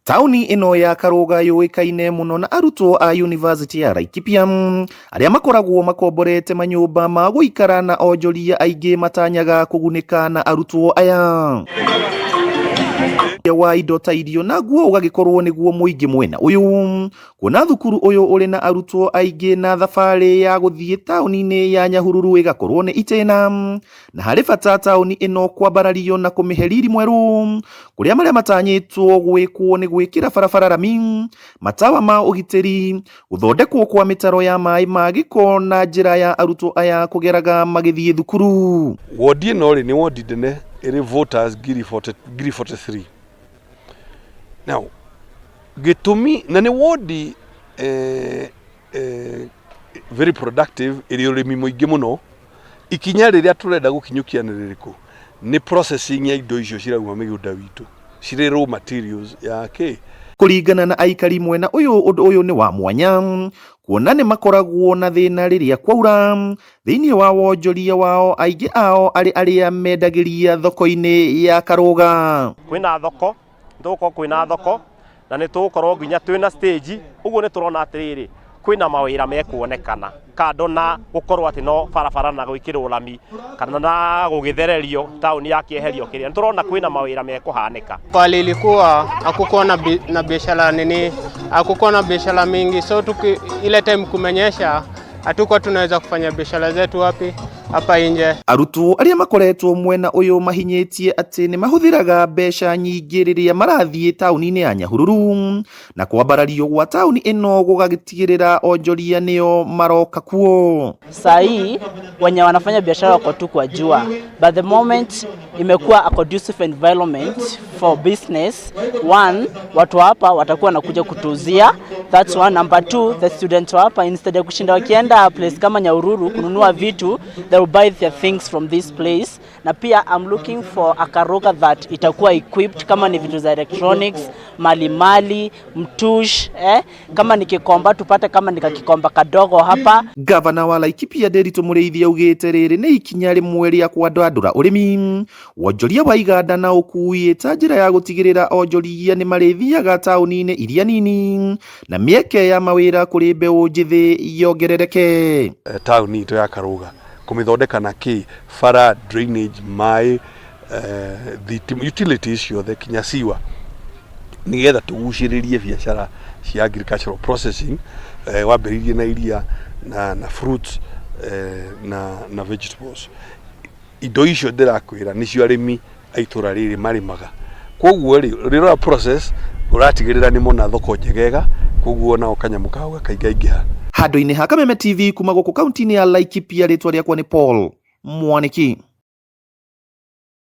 Taũni ĩno ya Karũga yũĩkaine mũno na arutwo a yunivasĩtĩ ya Laikipia arĩa makoragwo makomborete manyũmba ma gũikara na onjoria aingĩ matanyaga kũgunĩka na arutwo aya wa indo ta irio na nguo ũgagĩkorwo nĩguo mũingĩ mwena ũyũ kuona thukuru ũyũ ũrĩ na arutwo aingĩ na thabarĩ ya gũthiĩ taũni-inĩ ya Nyahururu ĩgakorwo nĩ itĩna na harĩ bata taũni ĩno kwambarario na kũmĩhe riri mwerũ kũrĩa marĩa matanyĩtwo gwĩkwo nĩ gwĩkĩra barabara rami, matawa ma ũgitĩri, gũthondekwo kwa mĩtaro ya maĩ ma gĩko na njĩra ya arutwo aya kũgeraga magĩthiĩ thukuru. Wondi ĩno rĩ nĩ wondi nene ĩrĩ voters ngiri 43. Now gĩtũmi na nĩ wondi eh, eh, very productive ĩrĩ ũrĩmi mũingĩ mũno. Ikinya rĩrĩa tũrenda gũkinyũkia nĩ rĩrĩkũ? Nĩ processing ya indo icio cirauma mĩgũnda witũ cirĩ raw materials ya kĩ? Kũringana na aikari mwena ũyũ, ũndũ ũyũ nĩ wa mwanya kuona nĩ makoragwo na thĩna rĩrĩa kwaura thĩinĩ wa wonjoria wao, aingĩ ao arĩ arĩa mendagĩria thoko-inĩ ya Karũga. Kwĩna thoko, nĩtũgũkorwo kwĩna thoko na nĩtũgũkorwo nginya twĩna stage, ũguo nĩtũrona atĩrĩrĩ, kwĩna mawĩra mekuonekana kando na gũkorwo atĩ no barabara na gwĩkĩrwo rami kana na gũgĩthererio taũni yakĩeherio kĩrĩa, nĩtũrona kwĩna mawĩra mekũhanĩka. Pale ilikuwa hakukuwa na biashara nini, hakukuwa na biashara mingi, so tuki, ile time kumenyesha hatukuwa tunaweza kufanya biashara zetu wapi hapa nje. Arutwo arĩa makoretwo mwena ũyũ mahinyĩtie atĩ nĩ mahũthĩraga mbeca nyingĩ rĩrĩa marathiĩ taũni-inĩ ya Nyahururu na kwambarario gwa taũni ĩno gũgagĩtigĩrĩra onjoria nĩo maroka kuo. Saa hii wenye wanafanya biashara wako tu kwa jua, but the moment imekuwa a conducive environment for business, one, watu hapa watakuwa wanakuja kutuuzia, that's one. Number two, the students wa hapa, instead ya kushinda wakienda place kama Nyahururu kununua vitu, they will buy their things from this place. Na pia I'm looking for a Karuga that itakuwa equipped, kama ni vitu za electronics, mali mali mtush, kama ni Gikomba, tupate kama ni kagikomba kadogo hapa. Gavana wa Laikipia Nderitu Mũrĩithi augĩte rĩrĩ nĩ ikinya rĩmwe rĩa kwandandũra ũrĩmi, wonjoria wa iganda na ũkui ta njĩra ya gũtigĩrĩra onjoria nĩ marĩthiaga taũni-inĩ iria nini na mĩeke ya mawĩra kũrĩ mbeũ njĩthĩ yongerereke. Taũni itũ ya Karũga kũmĩthondeka na kĩ bara, drainage, maĩ, thitima, utilities ciothe kinya siwa, nĩgetha tũgucĩrĩrie biacara cia agricultural processing, wambĩrĩirie na iria na fruits, na vegetables. Indo icio ndĩrakwĩra nĩcio arĩmi a itũra rĩrĩ marĩmaga, koguo rĩ rĩrĩa process ũratigĩrĩra nĩ mona thoko njegega, koguo nao kanyamũ kao gakaingaingĩha. Handũ-inĩ ha Kameme TV kuma gũkũ kaunti-inĩ ya Laikipia, rĩtwa rĩakwa nĩ Paul Mwaniki.